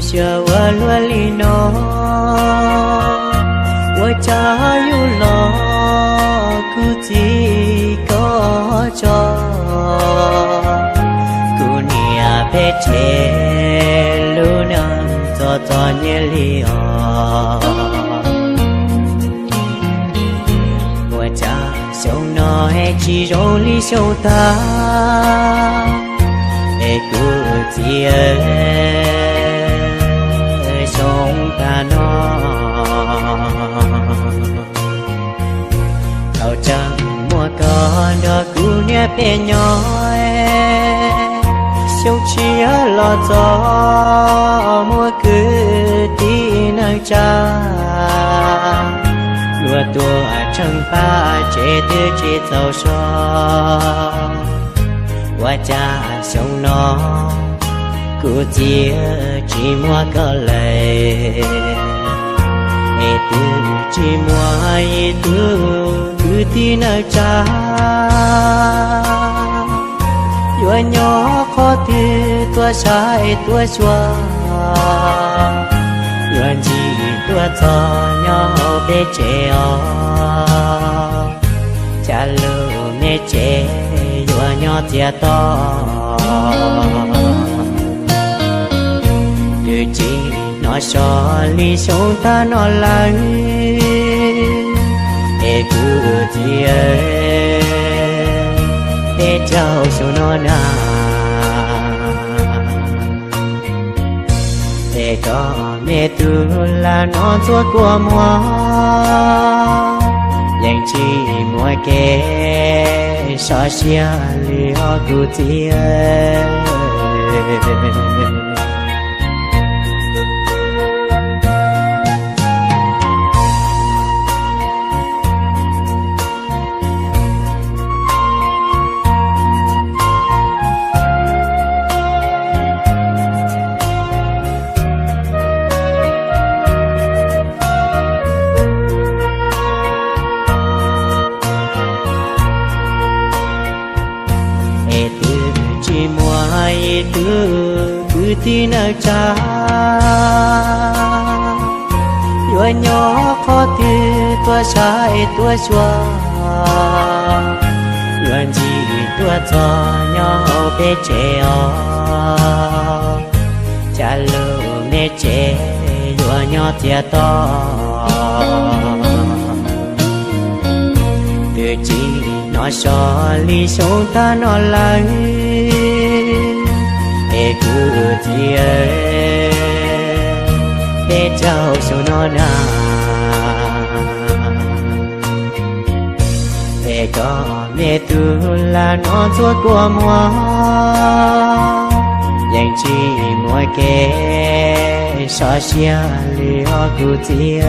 Tsis ua luaj li no, ua cas yuav los kuv txiv koj tso. Kuv niam peb tsev lub neej txom txom nyem li os. Ua cas xyoo no es tsis zoo li xyoo tag, es kuv txiv xyoo tag no. Thaum tseem muaj koj nrog kuv niam peb nyob, xyoo tshiab los txog muaj kwv tij neej tsa, luag tuaj tsheej pab tsev twb tsis txaus so. Ua cas xyoo no kuv txiv tsis muaj koj lawm, es twb tsis muaj ib tug kwv tij neej tsa yuav nyob qhov twg tuaj saib tuaj xyuas, yuav ntsib tuaj txog nyob hauv peb tsev os. Cas lub me tsev yuav nyob txias to, twb tsis hnov so li xyoo tag no lawm, es kuv txiv peb caug xyoo no na. Es koj me tub lam no ntxuav kua muag, yeej tsis muaj kev sov siab li os kuv txiv. Es twb tsis muaj ib tug kwv tij neej tsa yuav nyob qhov twg tuaj saib tuaj xyuas, yuav ntsib tuaj txog nyob hauv peb tsev os. Cas lub me tsev yuav nyob txias to, twb tsis hnov so li xyoo tag no lawm, es kuv txiv peb caug xyoo no na. Es koj me tub lam no ntxuav kua muag, yeej tsis muaj kev sov siab li os kuv txiv.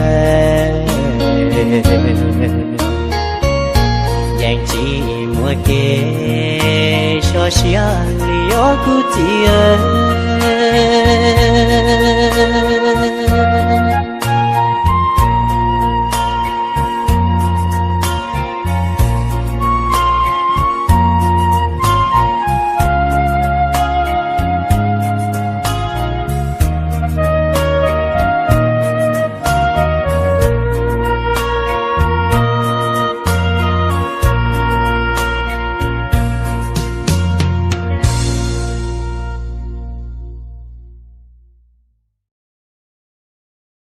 Yeej tsis muaj kev sov siab li os kuv txiv.